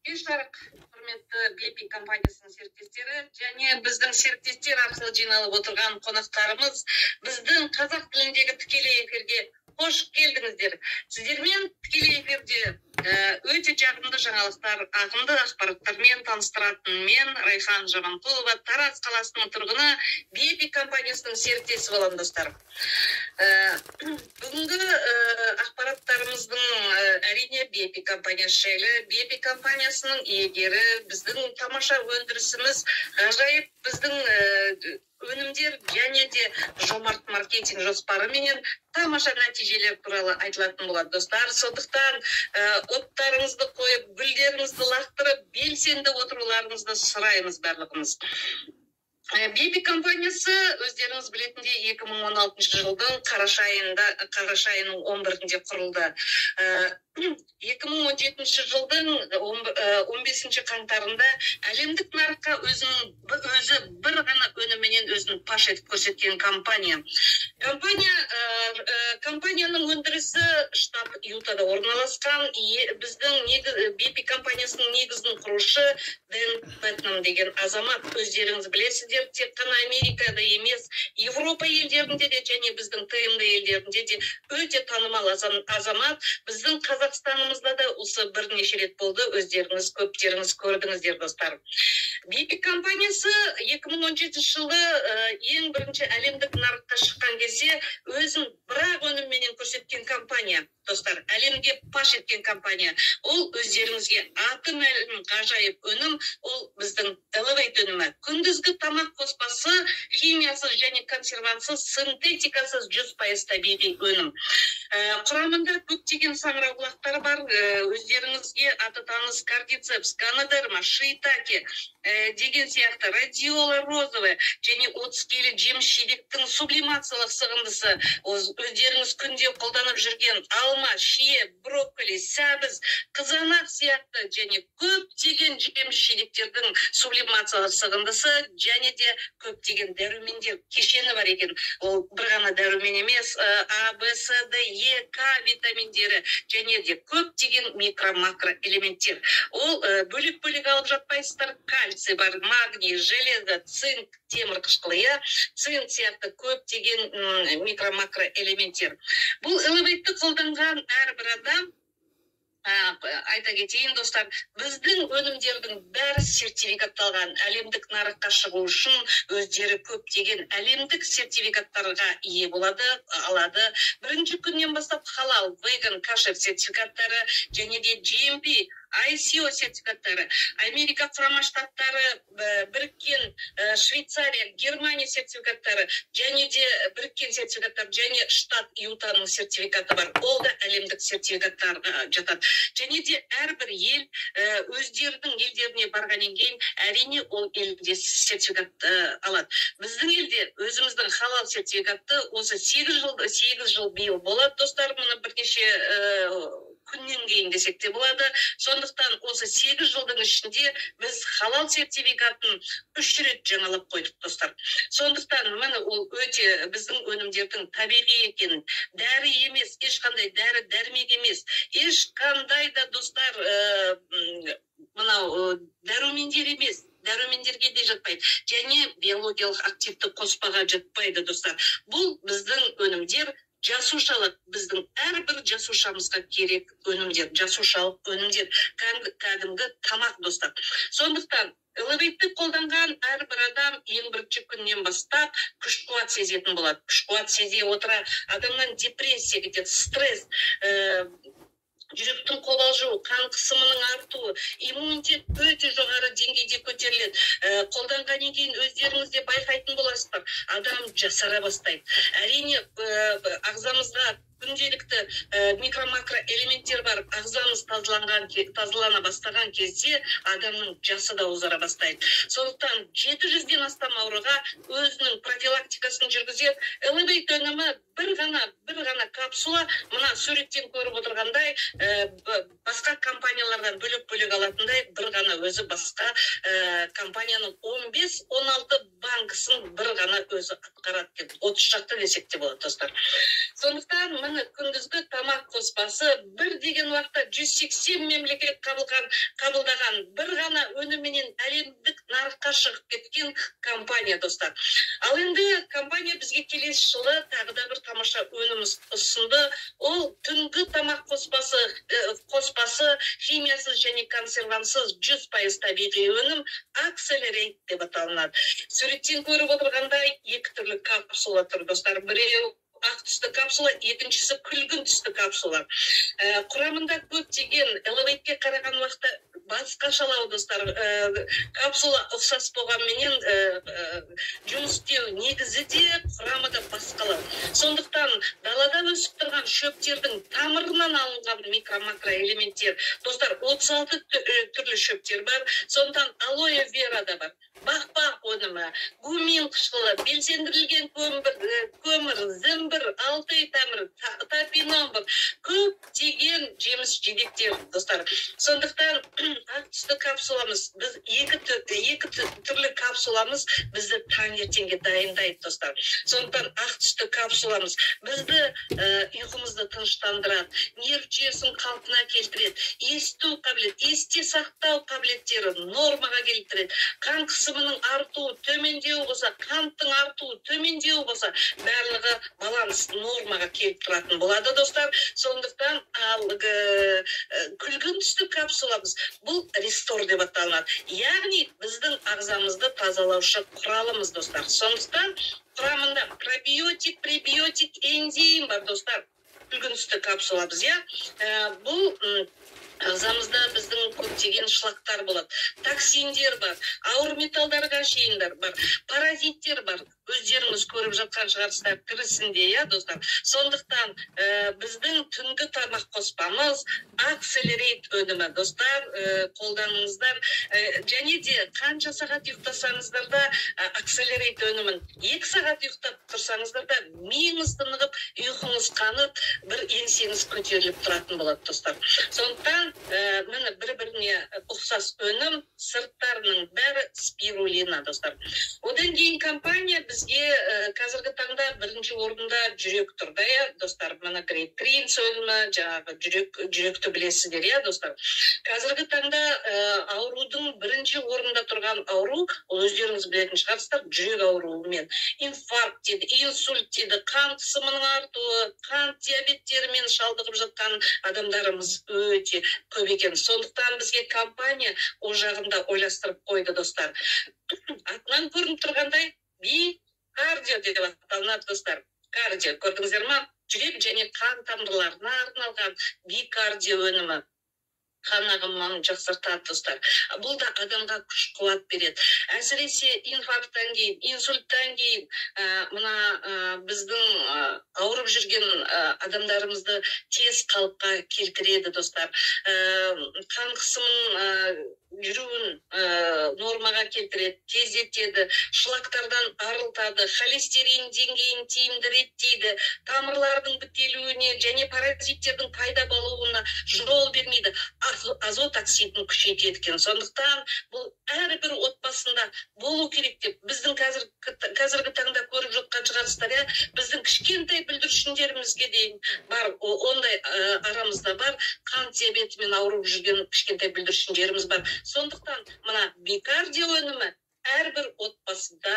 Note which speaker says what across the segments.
Speaker 1: Кеш жарық, құрметті BP компаниясының серіктестері және біздің серіктестер арқылы жиналып отырған қонақтарымыз, біздің қазақ тіліндегі тікелей эфирге қош келдіңіздер. Сіздермен тікелей эфирде өте жағымды жаңалықтар, ағымды ақпараттармен таныстыратын мен, Райхан Жаманқұлова, Тараз қаласының тұрғыны, BP компаниясының серіктесі боламын, достар. Бүгінгі ақпараттарымыздың, әрине, BP компаниясы жайлы. BP компаниясының иегері, біздің тамаша өндірісіміз, ғажайып біздің өнімдер және де жомарт маркетинг жоспарыменен тамаша нәтижелер туралы айтылатын болады, достар. Сондықтан оттарыңызды қойып, гүлдеріңізді лақтырып, белсенді отыруларыңызды сұраймыз барлығымыз. BP компаниясы, өздеріңіз білетіндей, 2016 жылдың қараша айында, қараша айының 11-інде құрылды. 2017 жылдың 15 қаңтарында әлемдік нарыққа өзінің өзі бір ғана өнімімен өзін паш етіп көрсеткен компания. Компанияның өндірісі штат Ютада орналасқан. Біздің BP компаниясының негізін құрушы Дэн Пэтнам деген азамат, өздеріңіз білесіздер, тек қана Америкада емес, Европа елдерінде де және біздің ТМД елдерінде де өте танымал азамат. Біздің Қазақстанымызда да осы бірнеше рет болды, өздеріңіз көптеріңіз көрдіңіздер, достар. BP компаниясы 2017 жылы ең бірінші әлемдік нарыққа шыққан кезде өзін бір-ақ өнімменен көрсеткен компания, достар, әлемге паш еткен компания. Ол өздеріңізге аты мәлім ғажайып өнім, ол біздің Elevate өнімі. Күндізгі тамақ қоспасы, химиясыз және консервантсыз, синтетикасыз 100% табиғи өнім. Құрамында көптеген саңырауқұлақтар бар, өздеріңізге аты таныс кордицепс, ганодерма, шиитаке деген сияқты, радиола розовая және 30 келі жеміс жидектің сублимациялық сығындысы, өздеріңіз күнде қолданып жүрген алма, шие, брокколи, сәбіз, қызанақ сияқты және көптеген жеміс жидектердің сублимациялық сығындысы және де көптеген дәрумендер кешені бар екен. Ол бір ғана дәрумен емес, А, Б, С, Д, Е, К витаминдері және де көптеген микро-макро элементтер. Ол бөлек-бөлек алып жатпайсыздар, кальций бар, магний, железо, цинк, темір қышқылы, иә, цинк сияқты көптеген микро-макро элементтер. Бұл Elevate-ті қолданған әрбір адам, айта кетейін, достар, біздің өнімдердің бәрі сертификатталған. Әлемдік нарыққа шығу үшін өздері көптеген әлемдік сертификаттарға ие болады, алады. Бірінші күннен бастап халал, веган, кашер сертификаттары және де GMP, ISO сертификаттары, Америка Құрама Штаттары, біріккен, Швейцария, Германия сертификаттары және де біріккен сертификаттар және штат Ютаның сертификаты бар. Ол да әлемдік сертификаттарға жатады. Және де әрбір ел өздерінің елдеріне барғаннан кейін, әрине, ол елде сертификат алады. Біздің елде өзіміздің халал сертификатты осы 8 жыл, 8 жыл биыл болады, достар, мұны бірнеше күннен кейін десек те болады. Сондықтан осы 8 жылдың ішінде біз халал сертификатын 3 рет жаңалап қойдық, достар. Сондықтан міне ол өте біздің өнімдердің табиғи екенін, дәрі емес, ешқандай дәрі дәрмек емес, ешқандай да, достар, мынау дәрумендер емес, дәрумендерге де жатпайды және биологиялық активті қоспаға жатпайды, достар. Бұл біздің өнімдер жасушалық, біздің әрбір жасушамызға керек өнімдер, жасушалық өнімдер, кәдімгі тамақ, достар. Сондықтан Elevate-ті қолданған әрбір адам ең бірінші күннен бастап күш қуат сезетін болады. Күш қуат сезе отыра адамнан депрессия кетеді, стресс, жүректің қобалжуы, қан қысымының артуы, иммунитет өте жоғары деңгейде көтеріледі. Қолданғаннан кейін өздеріңіз де байқайтын боласыздар, адам жасара бастайды. Әрине, ағзамызға күнделікті микро-макро элементтер бар, ағзамыз тазалана бастаған кезде адамның жасы да ұзара бастайды. Сондықтан 700-ден астам ауруға өзінің профилактикасын жүргізеді. Elevate өнімі бір ғана капсула, мына суреттен көріп отырғандай, басқа компаниялардан бөлек-бөлек алатындай бір ғана өзі басқа компанияның 15-16 банкісін бір ғана өзі атқарады екен. 30 шақты десек те болады, достар. Сондықтан Міне, күндізгі тамақ қоспасы бір деген уақытта 180 мемлекет қабылдаған бір ғана өнімменен әлемдік нарыққа шығып кеткен компания, достар. Ал енді компания бізге келесі жылы тағы да бір тамаша өнім ұсынды. Ол түнгі тамақ қоспасы, химиясыз және консервантсыз 100% табиғи өнім Accelerate деп аталынады. Суреттен көріп отырғандай, екі түрлі капсула тұр, достар. Біреуі ақ түсті капсула, екіншісі күлгін түсті капсула. Құрамында көптеген Elevate-ке қараған уақытта басқашалау, достар. Капсула ұқсас болғанменен, жұмыс істеу негізі де, құрамы да басқалау. Сондықтан далада өсіп тұрған шөптердің тамырынан алынған микро, макроэлементтер, достар, 36 түрлі шөптер бар. Сондықтан алоэ вера да бар, бақбақ өнімі, гумин қышқылы, белсендірілген көмір, зімбір, алтай тамыры, топинамбур, көптеген жеміс жидектер, достар. Сондықтан ақ түсті капсуламыз, біз екі түрлі капсуламыз бізді таңертеңге дайындайды, достар. Сондықтан ақ түсті капсуламыз бізді ұйқымызды тыныштандырады, нерв жүйесін қалпына келтіреді, есту қабілет, есте сақтау қабілеттерін нормаға келтіреді. Қан қысымының артуы, төмендеуі болса, қанттың артуы, төмендеуі болса, барлығы баланс нормаға келіп тұратын болады, достар. Сондықтан ал күлгін түсті капсуламыз бұл Restore деп аталынады, яғни біздің ағзамызды тазалаушы құралымыз, достар. Сондықтан құрамында пробиотик, пребиотик, энзим бар, достар. Күлгін түсті капсуламыз, иә. Бұл ағзамызда біздің көптеген шлактар болады, токсиндер бар, ауыр металдарға шейін бар, паразиттер бар, өздеріңіз көріп жатқан шығарсыздар тірісінде, иә, достар. Сондықтан біздің түнгі тамақ қоспамыз Accelerate өнімі, достар, қолданыңыздар. Және де қанша сағат ұйықтасаңыздар да, Accelerate өнімін 2 сағат ұйықтап тұрсаңыздар да, миыңыз тынығып, ұйқыңыз қанып, бір еңсеңіз көтеріліп тұратын болады, достар. Сондықтан міне, бір біріне ұқсас өнім, сырттарының бәрі спирулина, достар. Одан кейін компания бізге қазіргі таңда бірінші орында жүрек тұр да, иә, достар. Мына Great Greens өнімі, жаңағы жүрек, жүректі білесіздер, иә, достар. Қазіргі таңда аурудың бірінші орында тұрған ауру ол, өздеріңіз білетін шығарсыздар, жүрек ауруымен инфаркт дейді, инсульт дейді, қан қысымының артуы, қант диабеттерімен шалдығып жатқан адамдарымыз өте көп екен. Сондықтан бізге компания ол жағын да ойластырып қойды, достар. Атынан көрініп тұрғандай, Би Кардио деп аталынады, достар. Кардио, көрдіңіздер ма, жүрек және қан тамырларына арналған Би Кардио өнімі қан ағымын жақсартады, достар. Бұл да адамға күш қуат береді, әсіресе инфаркттан кейін, инсульттан кейін мына біздің ауырып жүрген адамдарымызды тез қалыпқа келтіреді, достар. Қан қысымын жүруін нормаға келтіреді, тездетеді, шлактардан арылтады, холестерин деңгейін тиімді реттейді, тамырлардың бітелуіне және паразиттердің пайда болуына жол бермейді, азот оксидін күшейтеді екен. Сондықтан бұл әрбір отбасында болу керек деп біздің қазіргі таңда көріп жатқан шығарсыздар, иә, біздің кішкентай бүлдіршіндерімізге дейін бар, ондай арамызда бар, қант диабетімен ауырып жүрген кішкентай бүлдіршіндеріміз бар. Сондықтан мына Бикардио өнімі әрбір отбасында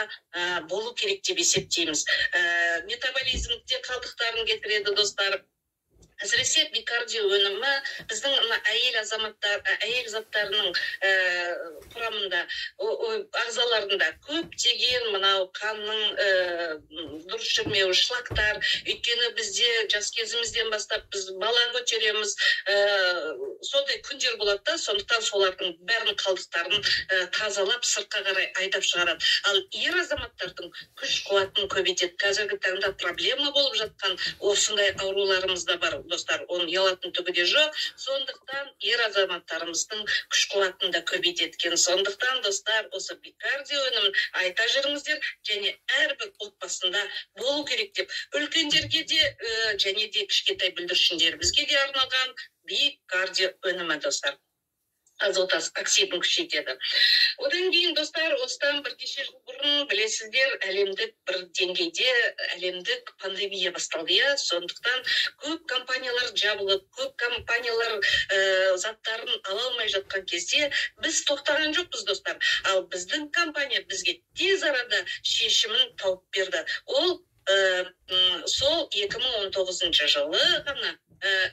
Speaker 1: болу керек деп есептейміз. Метаболизмде қалдықтарын кетіреді, достар. Әсіресе Бикардио өнімі біздің мына әйел азаматтар, әйел заттарының құрамында, ағзаларында көптеген мынау қанның дұрыс жүрмеуі, шлактар, өйткені бізде жас кезімізден бастап біз бала көтереміз, сондай күндер болады да. Сондықтан солардың бәрін қалдықтарын тазалап, сыртқа қарай айдап шығарады. Ал ер азаматтардың күш қуатын көбейтеді. Қазіргі таңда проблема болып жатқан осындай ауруларымыз да бар, достар, оның ұялатын түгі де жоқ. Сондықтан ер азаматтарымыздың күш қуатын да көбейтеді екен. Сондықтан, достар, осы Бикардио өнімін айта жүріңіздер және әрбір отбасында болу керек деп, үлкендерге де және де кішкентай бүлдіршіндерімізге де арналған Бикардио өнімі, достар. Азот оксидін күшейтеді. Одан кейін, достар, осыдан бірнеше жыл бұрын, білесіздер, әлемдік бір деңгейде әлемдік пандемия басталды, иә. Сондықтан көп компаниялар жабылып, көп компаниялар заттарын ала алмай жатқан кезде біз тоқтаған жоқпыз, достар. Ал біздің компания бізге тез арада шешімін тауып берді. Ол сол 2019 жылы ғана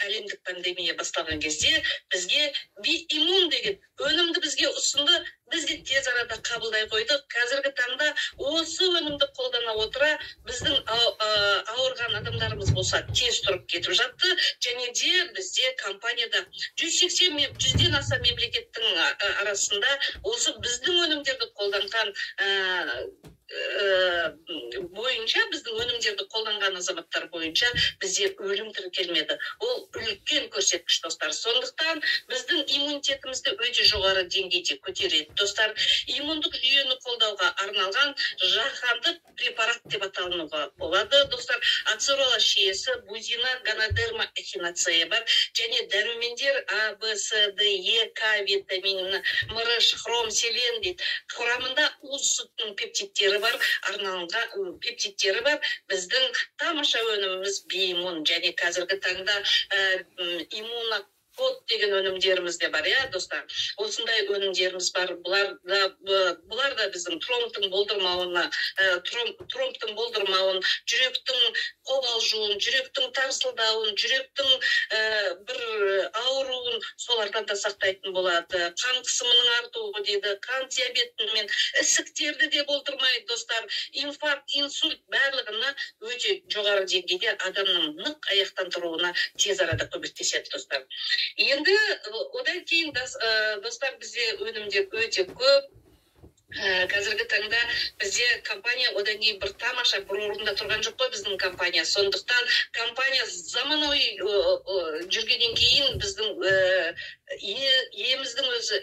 Speaker 1: әлемдік пандемия басталған кезде бізге Би-иммун деген өнімді бізге ұсынды. Біз де тез арада қабылдай қойдық. Қазіргі таңда осы өнімді қолдана отыра біздің ауырған адамдарымыз болса, тез тұрып кетіп жатты. Және де бізде компанияда 180, 100-ден аса мемлекеттің арасында осы біздің өнімдерді қолданған бойынша, біздің өнімдерді қолданған азаматтар бойынша бізде өлім тіркелмеді. Ол үлкен көрсеткіш, достар. Сондықтан біздің иммунитетімізді өте жоғары деңгейде көтереді, достар. Иммундық жүйені қолдауға арналған жаһандық препарат деп аталынуға болады, достар. Ацерола шиесі, бузина, ганодерма, эхинацея бар және дәрумендер А, В, С, Д, Е, К витамині, мырыш, хром, селен дейді. Құрамында уыз сүтінің пептидтері бар, арналған пептидтері бар. Біздің тамаша өніміміз Би-иммун. Және қазіргі таңда иммуно код деген өнімдеріміз де бар, иә, достар. Осындай өнімдеріміз бар. Бұлар да біздің тромбтың болдырмауына, тромбтың болдырмауын, жүректің қобалжуын, жүректің тарсылдауын, жүректің бір ауруын, солардан да сақтайтын болады. Қан қысымының артуы дейді, қан диабетімен ісіктерді де болдырмайды, достар. Инфаркт, инсульт, барлығына өте жоғары деңгейде адамның нық аяқтан тұруына тез арада көмектеседі, достар. Енді одан кейін, достар, бізде өнімдер өте көп. Қазіргі таңда бізде компания одан кейін бір тамаша бір орында тұрған жоқ қой біздің компания. Сондықтан компания заманауи жүргеннен кейін біздің иеміздің өзі,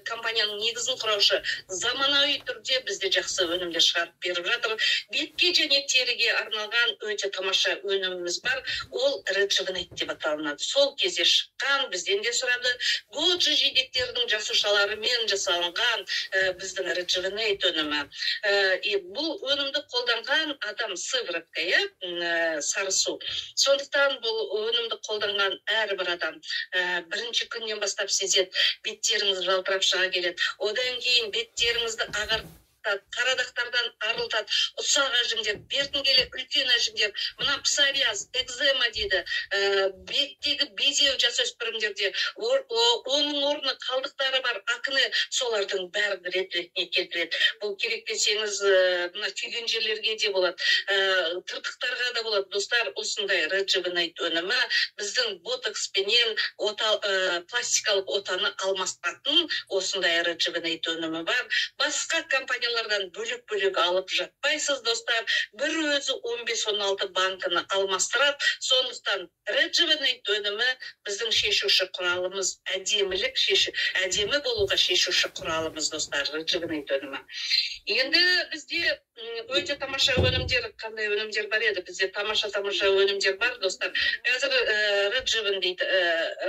Speaker 1: компанияның негізін құраушы, заманауи түрде бізде жақсы өнімдер шығарып беріп жатыр. Бетке және теріге арналған өте тамаша өніміміз бар, ол Rejuvenate деп аталынады. Сол кезде шыққан, бізден де сұрады. Годжи жидектерінің жасушаларымен жасалынған біздің Rejuvenate өнімі. И бұл өнімді қолданған адам, сыворотка, иә, сары су. Сондықтан бұл өнімді қолданған әрбір адам бірінші күннен бастап сезеді, беттеріңіз жалтырап шыға келеді. Одан кейін беттеріңізді ағартады, қара дақтардан арылтады. Ұсақ әжімдер, бертін келе үлкен әжімдер, мына псориаз, экзема дейді, беттегі безеу жасөспірімдерде, оның орны қалдықтары бар акне, солардың бәрін рет ретіне келтіреді. Бұл керек десеңіз, мына күйген жерлерге де болады, тыртықтарға да болады, достар. Осындай Rejuvenate өнімі біздің ботокспенен ота, пластикалық отаны алмастыратын осындай Rejuvenate өнімі бар. Басқа компаниялардан бөлек бөлек алып жатпайсыз, достар. Бір өзі 15-16 банкіні алмастырады. Сондықтан Rejuvenate өнімі біздің шешуші құралымыз, әдемілік шеші, әдемі болуға шешуші құралымыз, достар, Rejuvenate өнімі. Енді бізде өте тамаша өнімдер, қандай өнімдер бар еді? Бізде тамаша тамаша өнімдер бар, достар. Қазір Rejuven дейді,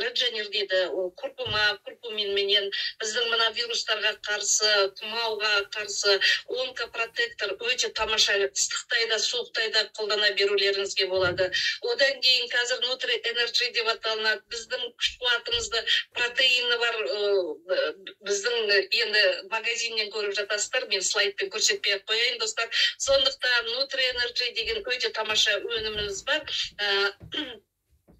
Speaker 1: Regener дейді, ол куркума, куркуминменен біздің мына вирустарға қарсы, тұмауға қарсы онкопротектор, өте тамаша, ыстықтай да, суықтай да қолдана берулеріңізге болады. Одан кейін қазір Nutri Energy деп аталынады. Біздің күш қуатымызды, протеині бар, біздің енді магазиннен көріп жатасыздар, мен слайдпен көрсетпей ақ қояйын, достар. Сондықтан Nutri Energy деген өте тамаша өніміміз бар.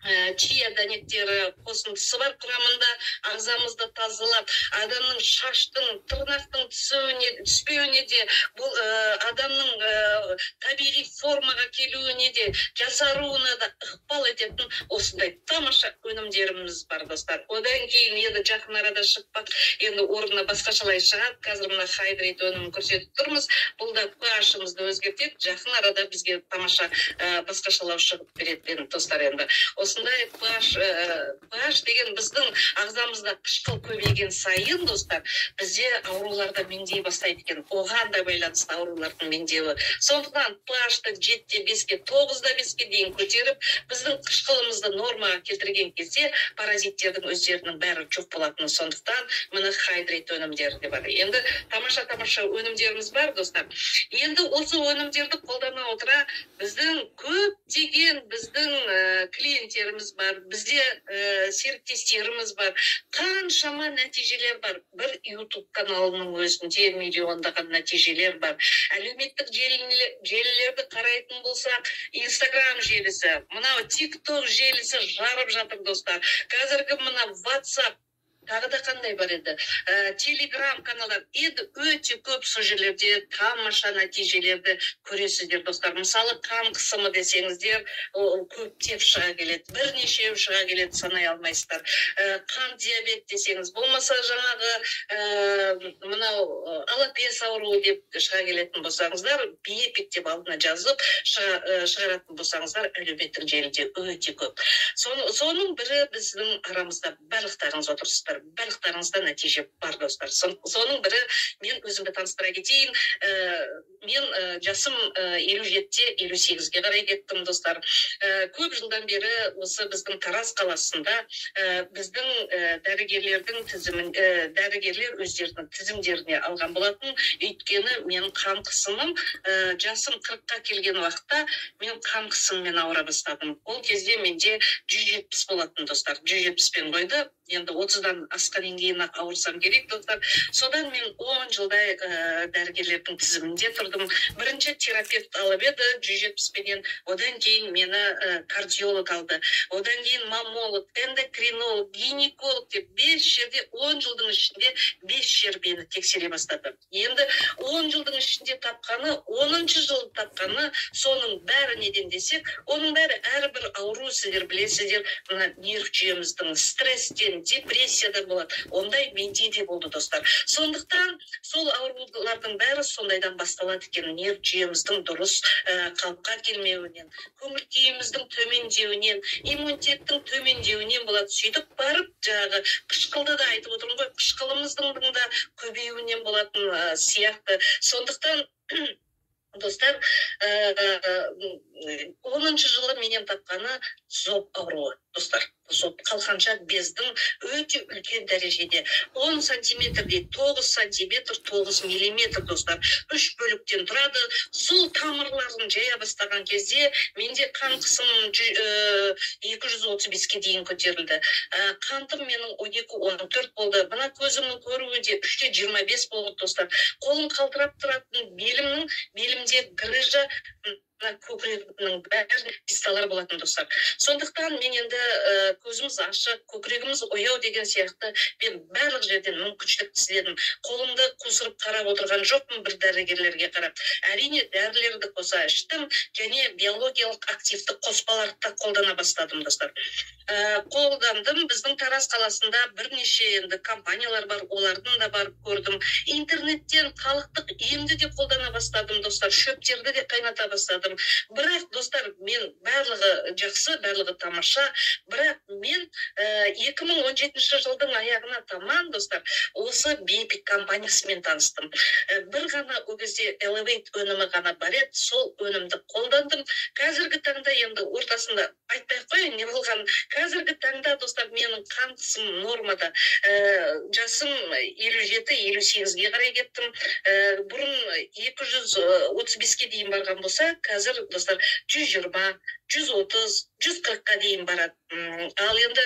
Speaker 1: Чия дәнектері қосындысы бар құрамында, ағзамызды тазалап, адамның шаштың, тырнақтың түсуіне, түспеуіне де, бұл адамның табиғи формаға келуіне де, жасаруына да ықпал ететін осындай тамаша өнімдеріміз бар, достар. Одан кейін енді жақын арада шықпақ, енді орнына басқашалай шығады. Қазір мына Hydrate өнімін көрсетіп тұрмыз. Бұл да pH-ымызды өзгертеді. Жақын арада бізге тамаша басқашалау шығып береді енді, достар. Енді осындай pH pH деген біздің ағзамызда қышқыл көбейген сайын, достар, бізде аурулар да меңдей бастайды екен. Оған да байланысты аурулардың меңдеуі. Сондықтан pH-ты 7,5-ке, 9,5-ке дейін көтеріп, біздің қышқылымызды нормаға келтірген кезде паразиттердің өздерінің бәрі жоқ болатыны. Сондықтан міне Хайдрейт өнімдері де бар. Енді тамаша-тамаша өнімдеріміз бар, достар. Енді осы өнімдерді қолдана отыра біздің көптеген біздің клиенттеріміз бар, бізде серіктестеріміз бар, қаншама нәтижелер бар. Бір YouTube каналының өзінде миллиондаған нәтижелер бар. Әлеуметтік желілерді қарайтын болсақ, Инстаграм желісі, мынау TikTok желісі жарып жатыр, достар. Қазіргі мына WhatsApp, тағы да қандай бар еді, Телеграм каналдар, енді өте көп. Сол жерлерде тамаша нәтижелерді көресіздер, достар. Мысалы, қан қысымы десеңіздер, ол көптеп шыға келеді, бірнешеуі шыға келеді, санай алмайсыздар. Қан диабет десеңіз, болмаса жаңағы мынау алопес ауруы деп шыға келетін болсаңыздар, Биепик деп алдына жазып шығаратын болсаңыздар, әлеуметтік желіде өте көп. Соның бірі біздің арамызда барлықтарыңыз отырсыздар, барлықтарыңызда нәтиже бар, достар. Соның бірі мен өзімді таныстыра кетейін. Мен жасым 57-те, 58-ге қарай кеттім, достар. Көп жылдан бері осы біздің Тараз қаласында біздің дәрігерлердің тізімін, дәрігерлер өздерінің тізімдеріне алған болатын. Өйткені мен қан қысымым, жасым 40-қа келген уақытта мен қан қысымымен ауыра бастадым. Ол кезде менде 170 болатын, достар. 170-пен қойды. Енді 30-дан асқаннан кейін ақ ауырсам керек, достар. Содан мен 10 жылдай дәрігерлердің тізімінде тұрдым. Бірінші терапевт алып еді 170-пенен, одан кейін мені кардиолог алды, одан кейін маммолог, эндокринолог, гинеколог деп 5 жерде 10 жылдың ішінде 5 жер мені тексере бастады. Енді 10 жылдың ішінде тапқаны, 10-шы жыл тапқаны, соның бәрі неден десек, оның бәрі әрбір ауру, сіздер білесіздер, мына нерв жүйеміздің стресстен, депрессиядан болады. Ондай менде де болды, достар. Сондықтан сол аурулардың бәрі сондайдан басталады екен, нерв жүйеміздің дұрыс қалыпқа келмеуінен, көңіл күйіміздің төмендеуінен, иммунитеттің төмендеуінен болады. Сөйтіп барып жаңағы қышқылды да айтып отырмын ғой, қышқылымыздың да көбеюінен болатын сияқты. Сондықтан, достар, 10-шы жылы менен тапқаны зоб ауруы, достар. Зоб, қалқанша бездің өте үлкен дәрежеде 10 сантиметрдей, 9 сантиметр 9 миллиметр, достар, үш бөліктен тұрады. Сол тамырларын жая бастаған кезде менде қан қысымым 235-ке дейін көтерілді. Қантым менің 12-14 болды. Мына көзімнің көруі де 3,25 болды, достар. Қолым қалтырап тұратын, белімде грыжа, көкірегімнің бәрінде кисталар болатын, достар. Сондықтан мен енді көзіміз ашық, көкірегіміз ояу деген сияқты, мен барлық жерден мүмкіншілік іздедім. Қолымды қусырып қарап отырған жоқпын бір дәрігерлерге қарап. Әрине, дәрілерді қоса іштім және биологиялық активті қоспаларды да қолдана бастадым, достар. Қолдандым. Біздің Тараз қаласында бірнеше енді компаниялар бар, олардың да барып көрдім. Интернеттен халықтық емді де қолдана бастадым, достар, шөптерді де қайната бастадым. Бірақ, достар, мен барлығы жақсы, барлығы тамаша, бірақ мен 2017 жылдың аяғына таман, достар, осы Биепик компаниясымен таныстым. Бір ғана ол кезде Elevate өнімі ғана бар еді, сол өнімді қолдандым. Қазіргі таңда енді ортасында айтпай ақ қояйын не болғанын. Қазіргі таңда, достар, менің қан қысымым нормада. Жасым 57-58-ге қарай кеттім. Бұрын 235-ке дейін барған болса, қазір, достар, 120, 130, 140-қа дейін барады. Ал енді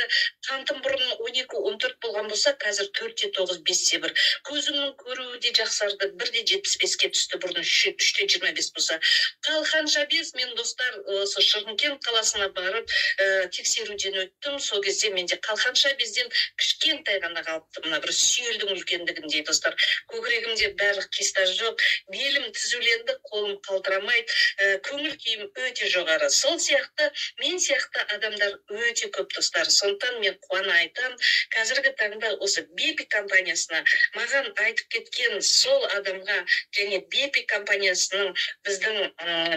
Speaker 1: қантым бұрын 12-14 болған болса, қазір 4,9, 5,1. Көзімнің көруі де жақсарды, 1,75-ке түсті, бұрын 3,25 болса. Қалқанша без мен, достар, осы Шымкент қаласына барып, тексеруден өттім. Сол кезде менде қалқанша безден кішкентай ғана қалыпты, мына бір сүйелдің үлкендігіндей, достар. Көкірегімде барлық киста жоқ, белім түзуленді, қолым қалтырамайды, көңіл күйім өте жоғары. Сол сияқты мен сияқты адамдар өте көп, достар. Сондықтан мен қуана айтамын, қазіргі таңда осы BP компаниясына маған айтып кеткен сол адамға және BP компаниясының біздің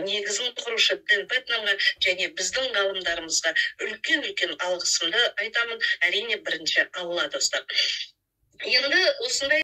Speaker 1: негізін құрушы Дэн Пэтнамға және біздің ғалымдарымызға үлкен үлкен алғысымды айтамын. Әрине, бірінші Алла, достар. Енді осындай.